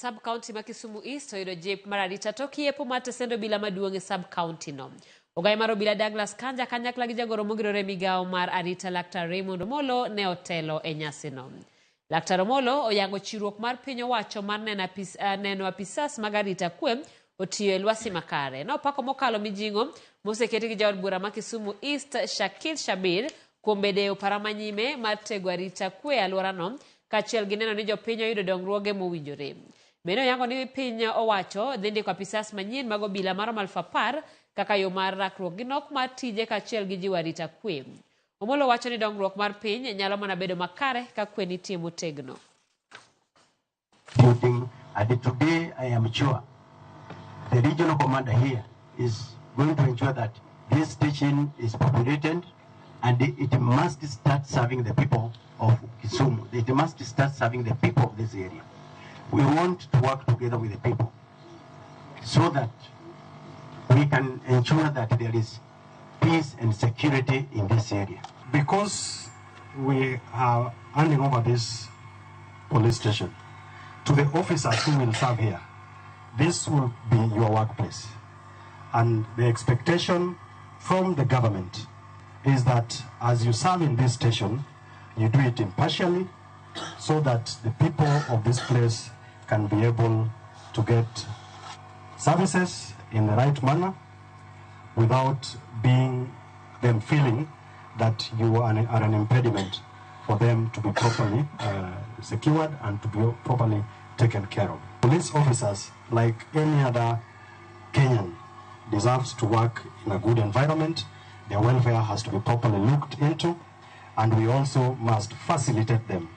Sub county ma Kisumu East oyudo jip mar arita tok yepo mar tesend obila maduong' e sub county no. Ogai mar obila Douglas Kanja kanyakla gi jagoro mongirore e migawo mar arita Laktar Raymond Omolo ne otelo e nyasino. Laktar Omolo oyango chiwruok mar piny owacho mar neno, apis, neno apisas mag arita kwe otiyo e lwasi makare. Nopako mokalo mijing'o moseketi gi jaod bura ma Kisumu East Shakil Shabir kuom bedo e opara manyime mar tego arita kwe e alworano kaachiel gi neno ni jopiny oyudo dongruoge mowinjore. Bende oyango ni piny owacho dhi ndiko apisas manyien mag obila maromo 10,000 kaka yo mar rakruok gi nok mar tije kaachiel gi jiwo arita kwe. Omolo wacho ni dongruok mar piny nyalo mana bedo makare ka kwe nitie motegno. Building, and today I am sure the regional commander here is going to ensure that this station is populated and it must start serving the people of Kisumu. It must start serving the people of this area. We want to work together with the people so that we can ensure that there is peace and security in this area. Because we are handing over this police station to the officers who will serve here, this will be your workplace. And the expectation from the government is that as you serve in this station, you do it impartially so that the people of this place can be able to get services in the right manner without being them feeling that you are an impediment for them to be properly secured and to be properly taken care of. Police officers, like any other Kenyan, deserves to work in a good environment. Their welfare has to be properly looked into, and we also must facilitate them.